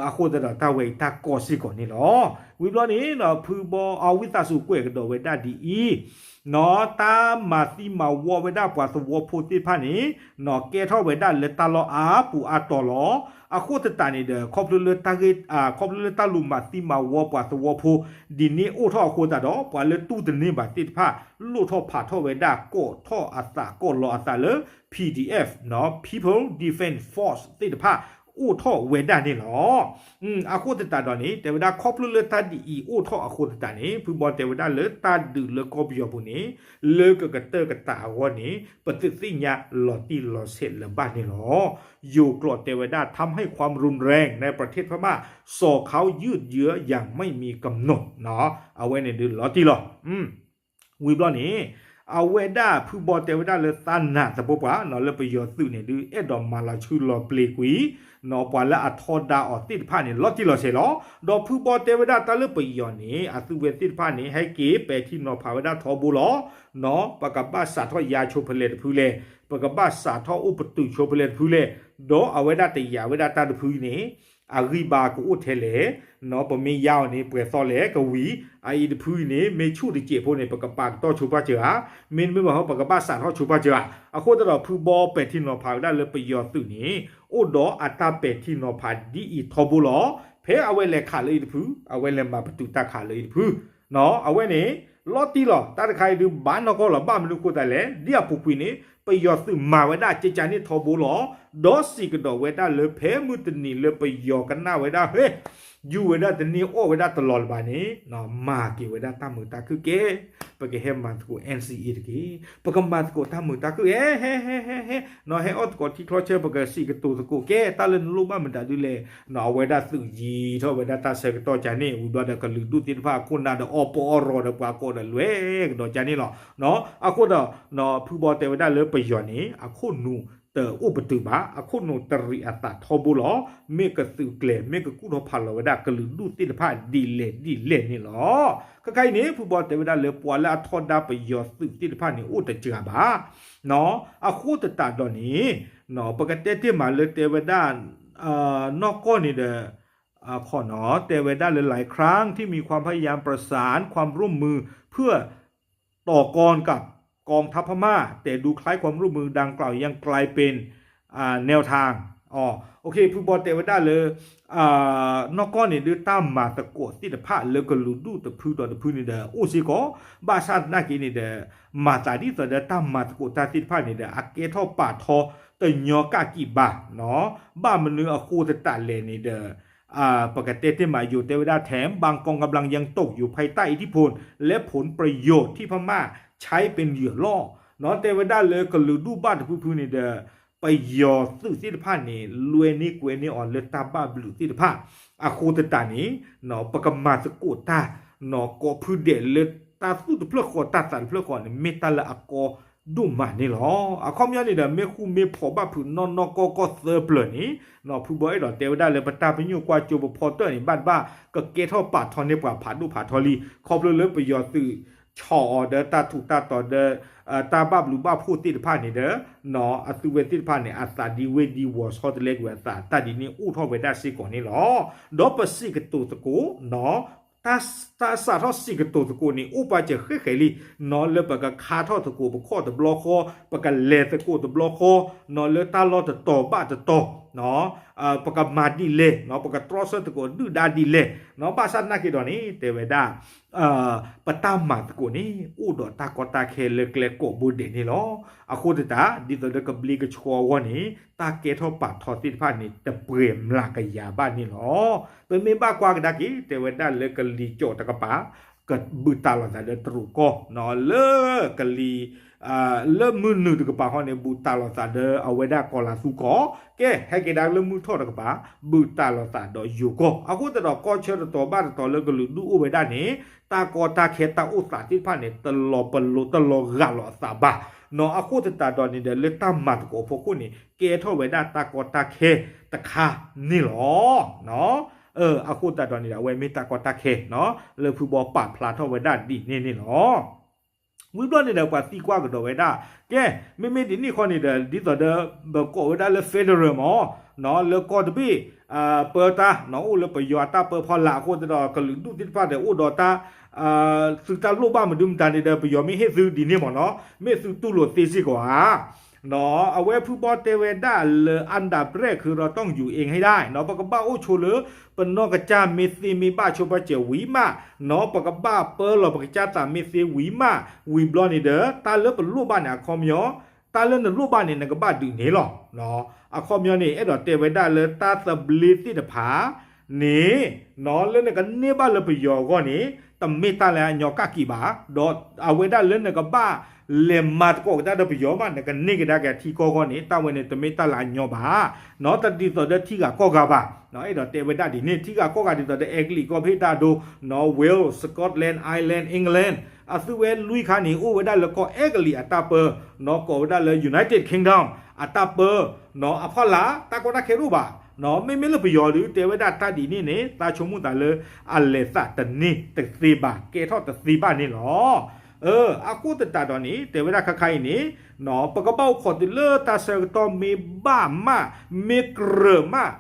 အဃိသတးဒီးတၢ်ဝဲအံၤတၢ်ကီစ့ၢ်ကီးန့ၣ်လီၤ. ဝံၤဘျီန့ၣ် ဖုဘီ အဝံသးစူၤကွဲးကဒီးဝဲဒၣ်ဒ်အံၤ တၢ်မၤသံမၤဝီဝဲဒၣ်ပှၤသဝီဖိသ့ၣ်တဖၣ်န့ၣ် ကဲထီၣ်ဝဲဒၣ်လၢတၢ်လီၢ်အါပူၤအါတီၤလီၤ. အဃိသတးန့ၣ်ဒီး ခီဖျိလၢတၢ်ဂ့ၢ် ခီဖျိလၢတၢ်လူၤမၤသံမၤဝီပှၤသဝီဖိ ဒ်န့ၣ်အိၣ်ထီၣ်အဃိသတးဒီး ပှၤလၢတူၢ်တန့ၢ်ဘၣ်သ့ၣ်တဖၣ် လိၣ်ထီၣ်ဖးထီၣ်ဝဲဒၣ် ကိးထီၣ်အသး ကိးလီၤအသးလၢ P D F People Defense Force သ့ၣ်တဖၣ် အိၣ်ထီၣ်ဝဲဒၣ်န့ၣ်လီၤ. အဃိသတးဒီးန့ၣ် တဲဝဲဒၣ်ခီဖျိလၢတၢ်ဒ်အံၤအိၣ်ထီၣ်အဃိသတးန့ၣ် ဖုဘီတဲဝဲဒၣ်လၢတၢ်ဒုးလၢကီၢ်ပယီၤပူၤန့ၣ် လၢကကတၢၢ်ကတးအဂီၢ်န့ၣ် ပသုးသ့ၣ်ညါလီၤတံၢ်လီၤဆဲးလၢၤဘၣ်န့ၣ်လီၤ. ယိၤကျိာ်တဲဝဲဒၣ် ทำให้ความรุนแรงในประเทศพม่าส่อเขายืดเยื้ออย่างไม่มีกำหนด အဝဲန့ၣ်ဒုးလီၤတံၢ်လီၤ. ဝံၤဘျီန့ၣ် အဝဲဒၣ်ဖုဘီတဲဝဲဒၣ်လၢသးနာ်သပှၢ်ပှၢ်နီၤ လၢပယီၤသုးန့ၣ်ဒုး အဲၣ်ဒိးမၤလီၤဆူလီၤပျ့ၤကွံာ် နီၤ ပှၤလၢအထီဒါအီၤသ့ၣ်တဖၣ်န့ၣ် လီၤတံၢ်လီၤဆဲးလီၤ. ဒီးဖုဘီတဲဝဲဒၣ်တၢ်လၢပယီၤန့ၣ် အသုးဝဲသ့ၣ်တဖၣ်န့ၣ် ဟဲက့ၤပဲာ်ထံနီၤဖးဝဲဒၣ်ထီဘိလီၤ. နီၤ ပကဘၣ်စးထီၣ်ယါဆိဖဲလဲၣ်တဖုလဲၣ်, ပကဘၣ်စးထီၣ်အိၣ်ပတုာ်ဆိဖဲလဲၣ်တဖုလဲၣ်, ဒီးအဝဲဒၣ်တယာ်ဝဲဒၣ်တၢ်တဖုအံၤန့ၣ် အဂံၢ်ဘါကအိၣ်ထဲလဲၣ်, နီၤ ပမ့ၢ်ယါအီၤန့ၣ် ပှဲၤသီလဲၣ်ကဝံၤ, အအံၤတဖုအံၤန့ၣ် မ့ၢ်ဆူၣ်တစဲးဖိန့ၣ် ပကပာ်ကတီၢ်ဆိပာ်စၢၤဧါ, မ့တမ့ၢ်ဘၣ်ဟီ ပကဘၣ်စးထီၣ်ဆိပာ်စၢၤဧါ. အဃိသတးဒီးဖုဘီပဲာ်ထံနီၤဖးဝဲဒၣ်လၢပယီၤသုးန့ၣ် အိၣ်ဒီးအတၢ်ပဲာ်ထံနီၤဖးဒ်အံၤထီဘိလီၤ. ဖဲအဝဲလဲၤခးလၢအံၤတဖု, အဝဲလဲၤမၤပတုာ်တၢ်ခးလၢအံၤတဖု နီၤ အဝဲန့ၣ် လီၤတံၢ်လီၤ. တၢ်တခါအံၤဒုးဘၣ်နီၢ်ကီၢ်လီၤ. ဘၣ်မနုၤအဃိသတးလဲၣ်, ဒ်အပူၤကွံာ်န့ၣ် ပယီၤသုးမၤဝဲဒၣ်ကကန့ၣ်ထီဘိလီၤ. ဒီးစံးကဒီးဝဲဒၣ်လၢဖဲမုၢ်တနံၤလၢပယီၤကနၣ်ဝဲဒၣ် ဟဲ ယူၤဝဲဒၣ်တန့ၢ်အီၣ်ဝဲဒၣ်တလီၤလၢၤဘၣ်န့ၣ် မၤက့ၤဝဲဒၣ်တၢ်မုာ်တၢ်ခုၣ်ကဲ, ပကဟဲမၤသကိး NCA တက့ၢ်. ပကမၤသကိးတၢ်မုာ်တၢ်ခုၣ် ဟဲ ဟဲ ဟဲ ဟဲ ဟဲ နီၤ ဟဲအီၣ်သကိးထံချီဆၢ ပကစံးကတိၤသကိးကဲ တၢ်လၢနလိၣ်ဘၣ်မတၤဒုလဲၣ်. နီၤ အဝဲဒၣ်သုးယံၤထီၣ်ဝဲဒၣ်တၢ်ဆၢကတီၢ်ကန့ၣ် ဝံၤဘျီဒီးကလုာ်ဒူၣ်သ့ၣ်တဖၣ်အခိၣ်နၢ်ဒီးအီၣ်ပီအီၣ်ရီၤဒီးပှၤကိးဒီးလွဲၢ်ကဒီးကန့ၣ်လီၤ. နီၤ အဃိဒီး နီၤ ဖုဘီတဲဝဲဒၣ်လၢပယီၤန့ၣ် အခိၣ်နူာ်တအိၣ်ပတုာ်ဘၣ်, အခိၣ်နူာ်တရံးအသးထီဘိလီၤ. မ့ၢ်ကသုးကျဲၤ မ့ၢ်ကကူၣ်ထီၣ်ဖးလီၤဝဲဒၣ်ကလုာ်ဒူၣ်သ့ၣ်တဖၣ်ဒ်လဲၣ်ဒ်လဲၣ်န့ၣ်လီၤ. ခဲခါအံၤန့ၣ် ဖုဘီတဲဝဲဒၣ်လၢပှၤလၢအထီဒါပယီၤသုးသ့ၣ်တဖၣ်န့ၣ် အိၣ်တစှၤဘၣ်. နီၤ အဃိသတးဒီးန့ၣ် နီၤ ပကတဲတ့ၢ်မးလၢတဲဝဲဒၣ် နီၢ်ကီၢ်န့ၣ်ဒီး ခီနီၤ တဲဝဲဒၣ်လၢ หลายครั้งที่มีความพยายามประสานความร่วมมือเพื่อต่อกรกับกองทัพพม่า แต่ดูคล้ายความร่วมมือดังกล่าวยังกลายเป็นแนวทาง ဖုဘီတဲဝဲဒၣ်လၢ နီၢ်ကီၢ်န့ၣ်ဒုး တၢ်မၤသကိးသ့ၣ်တဖၣ်လၢကလုာ်ဒူၣ်တဖုဒီးတဖုန့ၣ်ဒီး အိၣ်စ့ၢ်ကီး, ဘၣ်ဆၣ်သနာ်က့န့ၣ်ဒီး မၤသးဒ်သိးဒီးတၢ်မၤသကိးတၢ်သ့ၣ်တဖၣ်န့ၣ်ဒီး အကဲထီၣ်ပာ်ထီတညီကၣ်ကံးဘၣ် နီၤ. ဘၣ်မနုၤအဃိသတးလဲၣ်န့ၣ်ဒီး ပကတဲတ့ၢ်မး ယိၤတဲဝဲဒၣ် แถมบางกองกำลังยังตกอยู่ภายใต้อิทธิพลและผลประโยชน์ที่พม่าใช้เป็นเหยื่อล่อ နီၤ တဲဝဲဒၣ်လၢကလုာ်ဒူၣ်ဘၣ်တဖုဖုန့ၣ်ဒီး ပယီၤသုးသ့ၣ်တဖၣ်န့ၣ် လွဲန့ၢ်ကွဲန့ၢ်အီၤလၢတၢ်ဘၣ်ဘျုးသ့ၣ်တဖၣ် အဃိသတးန့ၣ် နီၤ ပကမၤသကိးတၢ် နီၤ ကိးဖုဒဲးလၢတၢ်သူၣ်တဖျၢၣ်ဃီတၢ်သးတဖျၢၣ်ဃီန့ၣ် မ့ၢ်တၢ်လၢအကီဒိၣ်မးန့ၣ်လီၤ. အခီပညီန့ၣ်ဒီး မ့ၢ်ဃူမ့ၢ်ဖိးဘၣ်ဖုးနီၢ်နီၢ်ကီၢ်ကီၢ်သၢပျၢၤန့ၣ် နီၤ ဖုဘီအဲၣ်ဒိးတဲဝဲဒၣ်လၢ ပတၢ်ပညိၣ်ကွၢ်စိပဖီတၢၣ်န့ၣ် ဘၣ်တဘၣ် ကကဲထီၣ်ပာ်ထီန့ၢ်ပှၤဖးဒိၣ်ဖးထီလံ. ခီဖျိလၢပယီၤသုး ဆီၣ်အီၤဒီးတၢ်ထူးတၢ်တီၤဒီး တၢ်ဘၣ်ဘျုးဘၣ်ဖှိၣ်သ့ၣ်တဖၣ်န့ၣ်ဒီး နီၤ အသုဝဲသ့ၣ်တဖၣ်န့ၣ် အသးဒံဝ့ၢ်ဒံဝီၤဆီတလဲကွံာ်အသး တၢ်ဒ်န့ၣ်အိၣ်ထီၣ်ဝဲဒၣ်စ့ၢ်ကီးန့ၣ်လီၤ. ဒီးပစံးကတိၤသကိး နီၤ တၢ်စးထီၣ်စံးကတိၤသကိးန့ၣ် အိၣ်ပာ်စၢၤဃဲဃဲလံ နီၤ လၢပကခါထီၣ်သကိးပခီၣ်တဘျီဃီ, ပကလဲၤသကိးတဘျီဃီ, နီၤ လၢတၢ်လီၢ်တတီၤဘၣ်တတီၤ, နီၤ ပကမၤဒ်လဲၣ်, နီၤ ပကတြီဆၢသကိးဒုၣ်ဒါဒ်လဲၣ်, နီၤ ဘၣ်ဆၣ်သနာ်က့ဒီးန့ၣ် တဲဝဲဒၣ် ပတၢ်မၤသကိးန့ၣ် အိၣ်ဒီးတၢ်ကီတၢ်ခဲလၢကျဲကိးဘိဒဲးန့ၣ်လီၤ. အဃိသတး ဒ်သိးဒီးကဘျ့ကဆှီအဂီၢ်န့ၣ် တၢ်ကဲထီၣ်ပာ်ထီသ့ၣ်တဖၣ်န့ၣ် တပှဲၤမျးကယၤဘၣ်န့ၣ်လီၤ. ပမ့ၢ်ဘၣ်ကွၢ်ကဒါက့ၤ တဲဝဲဒၣ်လၢကလံၤစိးတကပၤ ကဘုးတၢ်လိာ်သးဒီးတရူးကီၢ်, နီၤ လၢကလံၤ လၢမုၢ်နုာ်တကပၤဃီန့ၣ် ဘုးတၢ်လိာ်သးဒီးအဝဲဒၣ်ကီၤလၤသူကီၢ်, ကဲ ဟဲက့ၤဒၣ်လၢမုၢ်ထီၣ်တကပၤ ဘုးတၢ်လိာ်သးဒီးယိၤကီၢ်. အဃိသတးဒီး ကီၢ်ဆၢတတီၤဘၣ်တတီၤလၢကလုာ်ဒူၣ်အိၣ်ဝဲဒၣ်န့ၣ် တၢ်ကီတၢ်ခဲတၢ်အိၣ်သးသ့ၣ်တဖၣ်န့ၣ် တလီၤပလိာ်တလီၤဂာ်လိာ်အသးဘၣ်, နီၤ အဃိသတးဒီးန့ၣ်ဒီး လၢတၢ်မၤသကိးအဖီခိၣ်န့ၣ် ကဲထီၣ်ဝဲဒၣ်တၢ်ကီတၢ်ခဲတခါန့ၣ်လီၤ. အဃိသတးဒီးန့ၣ်ဒီး အဝဲမ့ၢ်တၢ်ကီတၢ်ခဲ နီၤ လၢဖုဘီပာ်ဖျါထီၣ်ဝဲဒၣ်ဒ်န့ၣ်န့ၣ်လီၤ. ဝံၤဘျီန့ၣ်ဒီး ပှၤသံကွၢ်ကဒီးဝဲဒၣ်, ကဲ မ့မ့ၢ်ဒ်န့ၣ်ဃီန့ၣ်ဒီး ဒ်သိးဒီး ပကိးဝဲဒၣ်လၢ federal မး, နီၤ လၢကီၢ်တဘ့ၣ် ပၢတၢ် နီၤ အိၣ်လၢပယီၤအတၢ်ပၢဖီလာ်အဃိသတးဒီး ကလုာ်ဒူၣ်သ့ၣ်တဖၣ်ဒီးအိၣ်ဒီးတၢ် သုတၢ်လိၣ်ဘၣ်မနုၤမတၤန့ၣ်ဒီး ပယီၤမ့ၢ်ဟ့ၣ်သုဒ်န့ၣ်မးနီၤ မ့ၢ်သုတူၢ်လိာ်သ့စ့ၢ်ကီးဧါ. နီၤ အဝဲဖုဘီတဲဝဲဒၣ်လၢ อันดับแรกคือเราต้องอยู่เองให้ได้ နီၤ ပကဘၣ်အိၣ်ဆိလၢ ပနီၢ်ကစၢ်မ့ၢ်သ့မ့ၢ်ဘၣ်ဆိပာ်စၢၤဝံၤမး, နီၤ ပကဘၣ်ပၢလီၤပကစၢ်သးမ့ၢ်သ့ဝံၤမး, ဝံၤဘျီန့ၣ်ဒီး တၢ်လၢပလိၣ်ဘၣ်န့ၣ် အခီပညီ တၢ်လၢနလိၣ်ဘၣ်န့ၣ် နကဘၣ်ဒုးန့ၢ်လီၤ. နီၤ အခီပညီန့ၣ် အဲၣ်ဒိးတဲဝဲဒၣ်လၢတၢ်သဘျ့သ့ၣ်တဖၣ်န့ၣ် လၢနကန့ၢ်ဘၣ်လၢပယီၤအဂီၢ်န့ၣ် တမ့ၢ်တၢ်လၢအညီကၣ်က့ၤဘၣ်, ဒီးအဝဲဒၣ်လၢနကဘၣ်လဲၤမၤသကိးကဒါဒီးပယီၤမး နကန့ၢ်ကဒါက့ၤအထံကီၢ်အဂီၢ်န့ၣ် တၢ်ဝဲန့ၣ်တမ့ၢ်တၢ်လၢအညီဘၣ်, တဒ်သိးဒီးထံဂၤကီၢ်ဂၤဘၣ်, အဲၣ်ဒိးတဲဝဲဒၣ်ဒ်န့ၣ် ထံဂၤကီၢ်ဂၤဒ်သိးဒီးအဲကလံးကီၢ်ဖ့ၣ်တၢ်ဒိ Wales, Scotland, Ireland, England အသုဝဲလွံၢ်ခါန့ၣ် အိၣ်ဝဲဒၣ်လၢကီၢ်အဲကလံးအတၢ်ပၢ ကိးဝဲဒၣ်လၢ United Kingdom အတၢ်ပၢ အဖီလာ် တၢ်ကီတၢ်ခဲတအိၣ်ဘၣ်, မ့မ့ၢ်လၢပယီၤဒုးတဲဝဲဒၣ်တၢ်ဒ်န့ၣ်န့ၣ် သးဆိကမိၣ်သးလၢ အလဲၤသးတန့ၢ်တသ့ဘၣ် ကဲထီၣ်တသ့ဘၣ်န့ၣ်လီၤ. အဃိသတးဒီးန့ၣ် တဲဝဲဒၣ်ခါခါအံၤန့ၣ် ပကဘၣ်အိၣ်ခိးတုၤလၢတၢ်ဆၢကတီၢ်မ့ၢ်ဘၣ်မး မ့ၢ်ကြၢးမး,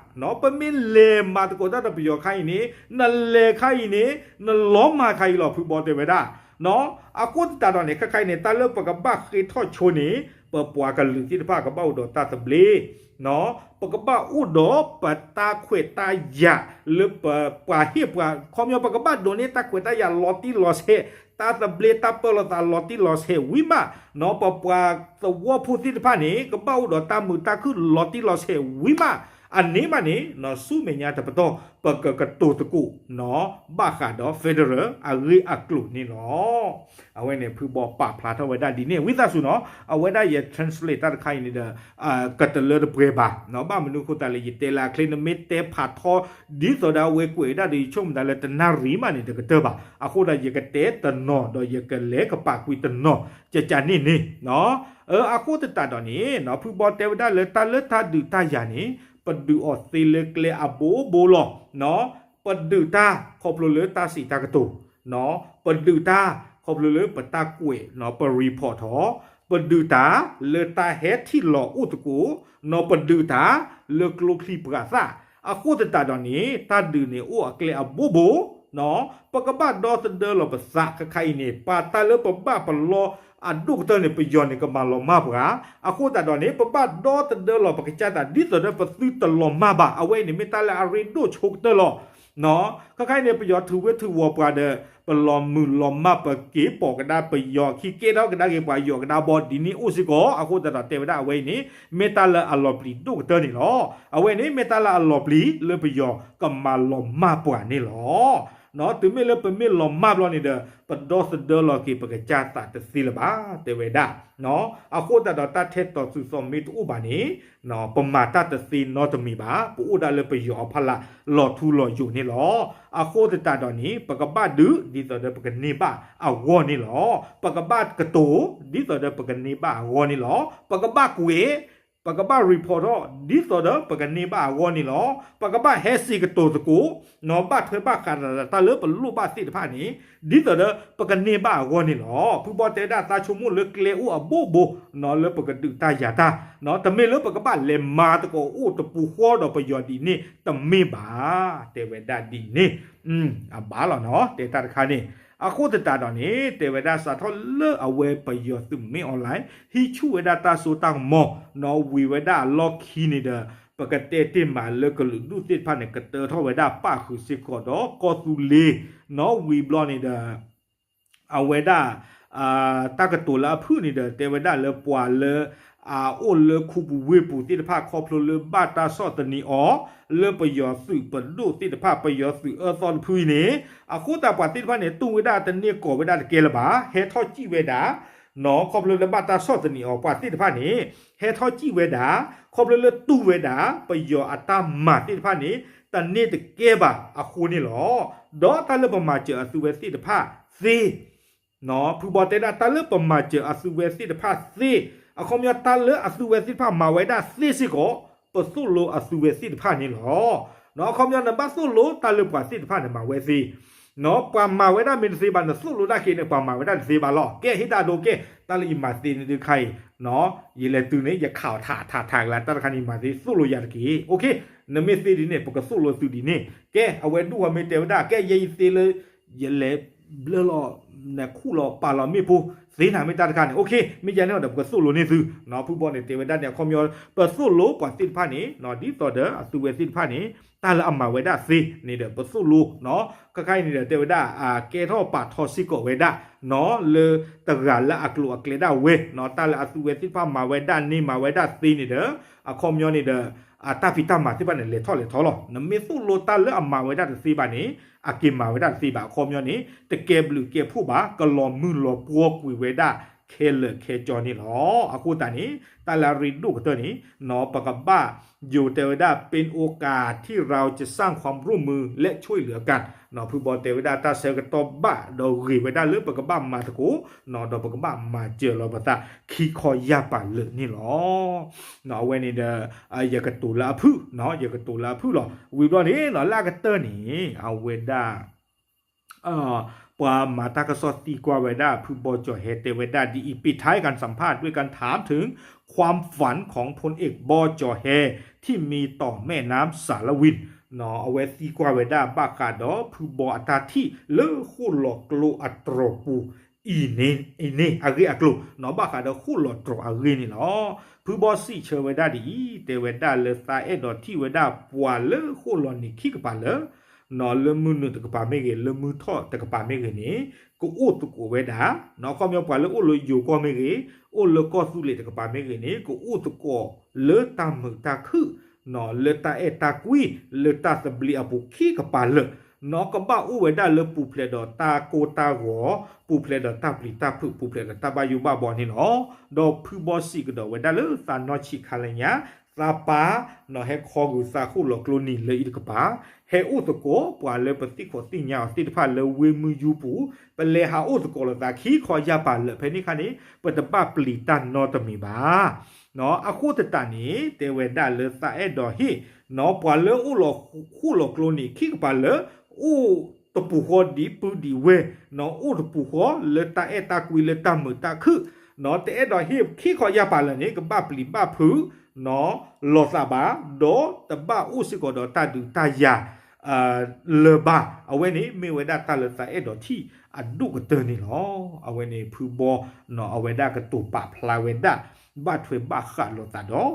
ပမ့ၢ်လဲၤမၤသကိးတၢ်ဒီးပယီၤခါအံၤန့ၣ် နလဲၤခါအံၤန့ၣ် နလီၤမၢ်ခါအံၤလီၤ ဖုဘီတဲဝဲဒၣ် အဃိသတးဒီးန့ၣ် ခါခါအံၤန့ၣ် တၢ်လၢပကဘၣ်ဃ့ထီၣ်ဆိန့ၣ် ပပှၤကလုာ်သ့ၣ်တဖၣ်ကဘၣ်အိၣ်ဒီးတၢ်သဘျ့ ပကဘၣ်အိၣ်ဒီးပတၢ်ခွဲးတၢ်ယာ်လၢပပှၤဟ့ၣ်ပှၤ ခီပညီ ပကဘၣ်ဒိးန့ၢ်တၢ်ခွဲးတၢ်ယာ်လီၤတံၢ်လီၤဆဲး တၢ်သဘျ့တၢ်ပၢလီၤသးလီၤတံၢ်လီၤဆဲးဝံၤမး ပပှၤသဝီဖိသ့ၣ်တဖၣ်န့ၣ် ကဘၣ်အိၣ်ဒီးတၢ်မုာ်တၢ်ခုၣ်လီၤတံၢ်လီၤဆဲးဝံၤမး အန့ၣ်မးန့ၣ် ဆူမဲာ်ညါတပတီၢ် ပကကတိၤသကိး ဘၣ်ဃးဒီး federal အဂ့ၢ်အကျိၤန့ၣ်လီၤ. အဝဲန့ၣ် ဖုဘီပာ်ဖျါထီၣ်ဝဲဒၣ်ဒ်န့ၣ် ဝံသးစူၤနီၤ အဝဲဒၣ်ယ translate တၢ်တခါအံၤန့ၣ်ဒီး ကတလၢတပှဲၤဘၣ်, ဘၣ်မနုၤအဃိသတးလဲၣ် ယတဲလၢအချ့ နမ့ၢ်တဲဖးထီ ဒ်သိးဒီးအဝဲကွဲးဝဲဒၣ်ဒီး ယဆိကမိၣ်သးလၢတနၣ်ရံၣ်မးန့ၣ် တကတၢၢ်ဘၣ်. အဃိဒီး ယကတဲတနီၤ ဒီးယကလဲၤကပာ်ကွံာ်တနီၤ ကကန့ၣ်န့ၣ် အဃိသတးဒီးန့ၣ် ဖုဘီတဲဝဲဒၣ်လၢတၢ်လၢတၢ်ဒုးတၢ်ယၤန့ၣ် ပဒုးအီၤသ့လၢကျဲအဘိဘိလီၤ. ပဒုးတၢ်ခီဖျိလၢတၢ်စံးတၢ်ကတိၤ, ပဒုးတၢ်ခီဖျိလၢပတၢ်ကွဲး ပ report ထီၣ်, ပဒုးတၢ်လၢတၢ်ဟဲထံၣ်လီၤအိၣ်သကိး, ပဒုးတၢ်လၢကျိချံပှၤသၣ်, အဃိသတးဒီးန့ၣ် တၢ်ဒုးန့ၣ်အိၣ်အကျဲအဘိဘိ ပကဘၣ်ဒီသဒၢလီၤပသးခါခါအံၤန့ၣ် ပာ်တၢ်လၢပဘၣ်ပလီၢ်အဒိၣ်ကတၢၢ်န့ၣ် ပယီၤန့ၣ်ကမၤလီၤမၢ်ပှၤ, အဃိသတးဒီးန့ၣ် ပဘၣ်ဒီသဒၢလီၤပကစၢ်သး ဒ်သိးဒီးပသုတလီၤမၢ်ဘၣ်, အဝဲအံၤန့ၣ်မ့ၢ်တၢ်လၢအရ့ဒိၣ်ဆိကတၢၢ်လီၤ. ခါခါအံၤန့ၣ် ပယီၤထုးဝ့ၢ်ထုးဝီၤပှၤဒီး ပလီၤမုၢ်လီၤမၢ် ပက့ၤပိာ်ကဒါပယီၤခံ ကဲထီၣ်ကဒါက့ၤပှၤယိၤကဒါဘီ ဒ်န့ၣ်အိၣ်စ့ၢ်ကီး, အဃိသတးဒီးတဲဝဲဒၣ်အဝဲအံၤန့ၣ် မ့ၢ်တၢ်လၢအလီၤပျံၤဒိၣ်ကတၢၢ်န့ၣ်လီၤ. အဝဲန့ၣ်မ့ၢ်တၢ်လၢအလီၤပျံၤလၢပယီၤကမၤလီၤမၢ်ပှၤန့ၣ်လီၤ. တုၤမ့ၢ်လၢပမ့ၢ်လီၤမၢ်ဘျီန့ၣ်ဒီး ပဒီသဒၢလီၤက့ၤပကစၢ်သးတသ့လၢၤဘၣ် တဲဝဲဒၣ်. အဃိသတးဒီးတၢ်ထဲသိးတုၤသိးမ့ၢ်တအိၣ်ဘၣ်န့ၣ် ပမၤတၢ်တသ့နီတမံၤဘၣ်, ပအိၣ်ဒၣ်လၢပယီၤအဖီလာ်လီၤထူလီၤယိာ်န့ၣ်လီၤ. အဃိသတးဒီးန့ၣ် ပကဘၣ်ဒုး ဒ်သိးဒီးပကန့ၢ်ဘၣ်အဂီၢ်န့ၣ်လီၤ. ပကဘၣ်ကတိၤ ဒ်သိးဒီးပကန့ၢ်ဘၣ်အဂီၢ်န့ၣ်လီၤ. ပကဘၣ်ကွဲး ပကဘၣ် report ထီၣ် ဒ်သိးဒီးပကန့ၢ်ဘၣ်အဂီၢ်န့ၣ်လီၤ. ပကဘၣ်ဟဲစံးကတိၤသကိး နီၢ်ဘၣ်ထွဲဘၣ်ဃးဒီးတၢ်လၢပလိၣ်ဘၣ်သ့ၣ်တဖၣ်န့ၣ် ဒ်သိးဒီးပကန့ၢ်ဘၣ်အဂီၢ်န့ၣ်လီၤ. ဖုဘီတဲဝဲဒၣ်သးဆိကမိၣ်လၢကျဲအိၣ်အဘိဘိ နီၢ်လၢပကဒုးတၢ်ယၤတၢ် နီၢ်တမ့ၢ်လၢပကဘၣ်လဲၤမၤသကိးအိၣ်တပူၤဃီဒီးပယီၤဒ်န့ၣ် တမ့ၢ်ဘၣ် တဲဝဲဒၣ်ဒ်န့ၣ် အဘၣ်လီၤနီၢ် တဲတၢ်တခါန့ၣ်. အဃိသတးဒီးန့ၣ် တဲဝဲဒၣ်စးထီၣ်လၢအဝဲပယီၤသုးမ့ၢ် online ဟံးဆူၣ်ဝဲဒၣ်တၢ်စိတၢ်ကမီၤ နီၢ်ဝံၤဝဲဒၣ်အလီၢ်ခံန့ၣ်ဒီး ပကတဲတ့ၢ်မးလၢကလုာ်ဒူၣ်သ့ၣ်တဖၣ်န့ၣ် ကတၢထီၣ်ဝဲဒၣ်ပၣ်ဃုာ်စ့ၢ်ကီးဒီးကီၢ်သူလ့ၤ နီၢ်ဝံၤဘျီန့ၣ်ဒီး အဝဲဒၣ် တၢ်ကတိၤလၢအဖုၣ်န့ၣ်ဒီး တဲဝဲဒၣ်လၢပှၤလၢ အအိၣ်လၢခူပူၤဝ့ၢ်ပူၤသ့ၣ်တဖၣ် ခီဖျိလၢဘၣ်တၢ်ဆီၣ်သနံးအီၤ လၢပယီၤသုးပဒိၣ်သ့ၣ်တဖၣ် ပယီၤသုးအၢသီတဖုအံၤန့ၣ် အဃိသတးပှၤသ့ၣ်တဖၣ်န့ၣ် တူၢ်ဝဲဒၣ်တန့ၢ်ကိးဝဲဒၣ်တကဲလၢၤဘၣ် ဟဲထီၣ်စံၣ်ဝဲဒၣ် နီၢ် ခီဖျိလၢဘၣ်တၢ်ဆီၣ်သနံးအီၤ ပှၤသ့ၣ်တဖၣ်န့ၣ် ဟဲထီၣ်စံၣ်ဝဲဒၣ် ခီဖျိလၢတူၢ်ဝဲဒၣ် ပယီၤအတၢ်မၤသ့ၣ်တဖၣ်န့ၣ် တန့ၢ်တကဲဘၣ်အဃိန့ၣ်လီၤ. ဒီးတၢ်လၢပမၤစၢၤအသုဝဲသ့ၣ်တဖၣ်သ့ နီၢ် ဖုဘီတဲဒၣ် တၢ်လၢပမၤစၢၤအသုဝဲသ့ၣ်တဖၣ်သ့ အခီပညီတၢ်လၢအသုဝဲသ့ၣ်တဖၣ်မၤဝဲဒၣ်သ့စ့ၢ်ကီး ပသိၣ်လိအသုဝဲသ့ၣ်တဖၣ်န့ၣ်လီၤ. နီၢ် အခီပညီ နဘၣ်သိၣ်လိတၢ်လၢပှၤသ့ၣ်တဖၣ်န့ၣ်မၤဝဲသ့ နီၢ် ပှၤမၤဝဲဒၣ်မ့ၢ်တသ့ဘၣ် နသိၣ်လိဒၣ်က့ၤန့ၣ် ပှၤမၤဝဲဒၣ်တသ့ဘၣ်လီၤ. ကဲ ဟ့ၣ်တၢ်ဒိကဲ တၢ်လၢယမၤသ့န့ၣ်တခါအံၤ နီၢ် ယလဲၤတုၤန့ၣ် ယခးအီၤထးထးထးကလါ တၢ်တခါန့ၣ်မၤသ့ သိၣ်လိယၤတက့ၢ်. အိၣ်ခ့ နမ့ၢ်သ့ဒ်န့ၣ် ပကသိၣ်လိသုဒ်န့ၣ် ကဲ အဝဲဒူၣ်ဝဲမ့ၢ်တဲဝဲဒၣ် ကဲ ယဲယသ့လၢ ယလဲၤ ဘျၢလီၤ နခူၣ်လီၤပာ်လီၤမ့ၣ်ပိၢ်သ့နၤမ့ၢ်တၢ်တခါန့ၣ် အိၣ်ခ့ မ့ၢ်ယၤန့ၣ်ဒီး ပကသိၣ်လိန့ၢ်သု ဖုဘီန့ၣ်တဲဝဲဒၣ်န့ၣ် အခီပညီ ပသိၣ်လိပှၤသ့ၣ်တဖၣ်န့ၣ် ဒ်သိးဒီးအသုဝဲသ့ၣ်တဖၣ်န့ၣ် တၢ်လၢအမၤဝဲဒၣ်သ့န့ၣ်ဒီး ပသိၣ်လိ ခါခါအံၤန့ၣ်ဒီး တဲဝဲဒၣ် ကဲထီၣ်ပာ်ထီစ့ၢ်ကီးဝဲဒၣ် လၢတဂၤလၢအကျိၤအကျဲဒၣ်ဝဲ တၢ်လၢအသုဝဲသ့ၣ်တဖၣ်မၤဝဲဒၣ်န့ၣ် မၤဝဲဒၣ်သ့န့ၣ်ဒီး အခီပညီန့ၣ်ဒီး အတၢ်ဖံးတၢ်မၤသ့ၣ်တဖၣ်န့ၣ် လဲၤထီၣ်လဲၤထီလီၤ. နမ့ၢ်သိၣ်လိတၢ်လၢအမၤဝဲဒၣ်တသ့ဘၣ်န့ၣ် အက့ၤမၤဝဲဒၣ်တသ့ဘၣ် အခီပညီန့ၣ် တကဲဘျုးကဲဖှိၣ်ဘၣ် ကလီၤမုၢ်လီၤပှီၢ်ကွံာ်ဝဲဒၣ်ခဲလၢာ်ခဲကၠီန့ၣ်လီၤ. အဃိသတးန့ၣ် တၢ်လၢအရ့ဒိၣ်ကတၢၢ်န့ၣ် ပကဘၣ် ယိၤတဲဝဲဒၣ် เป็นโอกาสที่เราจะสร้างความร่วมมือและช่วยเหลือกัน ဖုဘီတဲဝဲဒၣ်တၢ်ဆၢကတီၢ်ဘၣ် ဒီးဂ့ၤဝဲဒၣ်လၢပကဘၣ်မၤသကိး ဒီးပကဘၣ်မၤစၢၤလီၤပသး ခံခီယၢ်ပၤလၢာ်န့ၣ်လီၤ. အဝဲန့ၣ်ဒီး ယကတိၤလၢအဖုၣ် ယကတိၤလၢအဖုၣ်လီၤ. ဝံၤဘျီန့ၣ် လၢအကတၢၢ်န့ၣ် အဝဲဒၣ် ပှၤမၤတၢ်ကစီၣ်သံကွၢ်ဝဲဒၣ် ဖုဘီကၠီၤဟဲတဲဝဲဒၣ်ဒ်အံၤ ปิดท้ายการสัมภาษณ์ด้วยการถามถึงความฝันของพลเอก บอ จอแฮ ที่มีต่อแม่น้ำสาละวิน အဝဲသံကွၢ်ဝဲဒၣ်ဘၣ်ဃးဒီးဖုဘီအတၢ်ထံၣ်လၢဃိၣ်လီၤကျိအတြီၤပူၤ အံၤန့ၣ် အဂ့ၢ်အကျိၤ ဘၣ်ဃးဒီးဃိၣ်လီၤတြီၤအဂ့ၢ်န့ၣ်လီၤ. ဖုဘီစံးဆၢဝဲဒၣ်ဒ်အံၤ တဲဝဲဒၣ်လၢသးအဲၣ်ဒိးထံၣ်ဝဲဒၣ်ပှၤလၢဃိၣ်လီၤနံၤခံကပၤလၢာ် လၢမုၢ်နုာ်တကပၤမ့ၢ်ဂ့ၤ လၢမုၢ်ထီၣ်တကပၤမ့ၢ်ဂ့ၤန့ၣ် ကအိၣ်သကိးဝဲဒၣ် အခီပညီပှၤလၢအိၣ်လၢယိၤကီၢ်မ့ၢ်ဂ့ၤ အိၣ်လၢကီၢ်သူလ့ၤတကပၤမ့ၢ်ဂ့ၤန့ၣ် ကအိၣ်သကိးလၢတၢ်မုာ်တၢ်ခုၣ် လၢတၢ်အဲၣ်တၢ်ကွံ လၢတၢ်သဘျ့အပူၤခံကပၤလၢာ် ကဘၣ်အိၣ်ဝဲဒၣ်လၢပူၤဖျဲးဒီးတၢ်ကိၢ်တၢ်ဂီၤ ပူၤဖျဲးဒီးတၢ်ပျံၤတၢ်ဖုး ပူၤဖျဲးဒီးတၢ်ဘၣ်ယိၣ်ဘၣ်ဘှီန့ၣ်လီၤ. ဒီးဖုဘီစံးကဒီးဝဲဒၣ်လၢသးနီၢ်ဆံးခါလၢညါ သးပၢ် ဟဲခီဂုာ်သးဃိၣ်လီၤကျိနံၤလၢအံၤတကပၤ ဟဲအိၣ်သကိးပှၤလၢပသံၣ်ခိးသ့ၣ်ညါအီၤသ့ၣ်တဖၣ်လၢဝ့ၢ်မုၢ်ယူပူၤ ပလဲၤဟးအိၣ်သကိးလိာ်သးခံခီယၢ်ပၤလၢာ် ဖဲန့ၣ်အခါန့ၣ် ပတဘၣ်ပျံၤတၢ်နီတမံၤဘၣ် အဃိသတးန့ၣ် တဲဝဲဒၣ်လၢသးအဲၣ်ဒိးဟ့ၣ် ပှၤလၢအိၣ်လီၤဃိၣ်လီၤကျိနံၤခံကပၤလၢာ် အိၣ်တပူၤဃီဒံးပုၢ်ဒံးဝဲၢ် အိၣ်တပူၤဃီလၢတၢ်အဲၣ်တၢ်ကွံလၢတၢ်မုာ်တၢ်ခုၣ် တအဲၣ်ဒိးဟ့ၣ်ခံခီယၢ်ပၤလၢာ်န့ၣ် ကဘၣ်ပျံၤဘၣ်ဖုး လိာ်သးဘၣ် ဒီးတဘၣ်အိၣ်စ့ၢ်ကီးဒီးတၢ်ဒုးတၢ်ယၤ လၢၤဘၣ် အဝဲန့ၣ်မ့ၢ်ဝဲဒၣ်တၢ်လၢသးအဲၣ်ဒိးထံၣ်အဒိၣ်ကတၢၢ်န့ၣ်လီၤ. အဝဲန့ၣ်ဖုဘီ အဝဲဒၣ်ကတိၤပာ်ဖျါဝဲဒၣ် ဘၣ်ထွဲဘၣ်ဃးလိာ်သးဒီး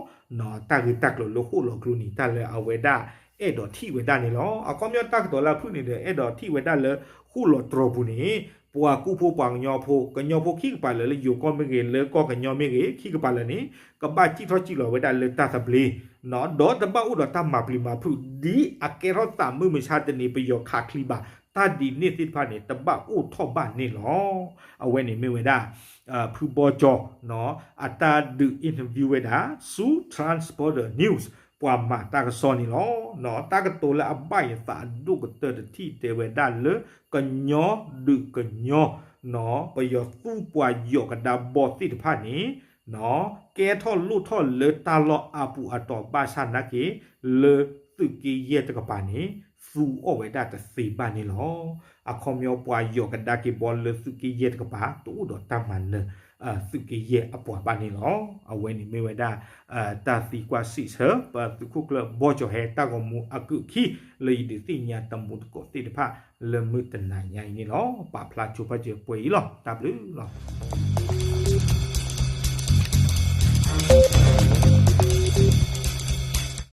တၢ်ဂ့ၢ်တၢ်ကျိၤလၢဃိၣ်လီၤကျိနံၤတၢ်လၢအဝဲဒၣ်အဲၣ်ဒိးထံၣ်ဝဲဒၣ်န့ၣ်လီၤ. အခီပညီတၢ်ကတိၤလၢအဖုၣ်န့ၣ်ဒီး အဲၣ်ဒိးထံၣ်ဝဲဒၣ်လၢဃိၣ်လီၤတြီၤပူၤန့ၣ် ပှၤကူဖိပှၤကညီဖိ ကညီဖိခံကပၤလၢာ်လၢယိၤကီၢ်မ့ၢ်ဂ့ၤ လၢကီၢ်ကညီမ့ၢ်ဂ့ၤ ခံကပၤလၢာ်န့ၣ် ကဘၣ်စံၣ်ထီၣ်စံၣ်လီၤဝဲဒၣ်လၢတၢ်သဘျ့ ဒီးတဘၣ်အိၣ်ဒီးတၢ်မၤပျံၤမၤဖုး ဒ်အကဲထီၣ်သးမုၢ်မဆါတနံၤပယီၤခးချံဘၣ် တၢ်ဒ်န့ၣ်သ့ၣ်တဖၣ်န့ၣ် တဘၣ်အိၣ်ထီၣ်ဘၣ်န့ၣ်လီၤ. အဝဲန့ၣ်မ့ၢ်ဝဲဒၣ် ဖုဘီကၠီ အတၢ်ဒုး interview ဝဲဒၣ် ဆူ Transporter News ပှၤမၤတၢ်ကစီၣ်န့ၣ်လီၤ. တၢ်ကတိၤလၢအဘၣ်ယသးအဒိၣ်ကတၢၢ်တထံၣ်တဲဝဲဒၣ်လၢ ကညီဒုးကညီ ပယီၤသူပှၤယိးကဒါဘီသ့ၣ်တဖၣ်န့ၣ် ကဲထီၣ်လိၣ်ထီၣ်လၢတၢ်လီၢ်အါပူၤအတီၤဘၣ်ဆၣ်နာ်က့ လၢသုးက့ယဲၢ်တကပၤန့ၣ် သူအီၣ်ဝဲဒၣ်တသ့ဘၣ်န့ၣ်လီၤ. အခီပညီပှၤယိးကဒါက့ၤဘီလၢသုးက့ယဲၢ်တကပၤ တအိၣ်ဒီးတၢ်မၤနၢၤ သုးက့ယဲၢ်အပှၤဘၣ်န့ၣ်လီၤ. အဝဲန့ၣ်မ့ၢ်ဝဲဒၣ် တၢ်သံကွၢ်စံးဆၢ ပသုးခိၣ်ကျၢၢ်ဘီကၠီၤဟဲတၢ်ဂီၤမူအကုၢ်ခံ လၢယဒုးသ့ၣ်ညါတမူတကိးသ့ၣ်တဖၣ် လၢမုၢ်တနၤညါအံၤန့ၣ်လီၤ. ပာ်ဖျါဆိပာ်စၢၤပှဲၤအံၤလီၤ. တၢ်ဘျုးလီၤ.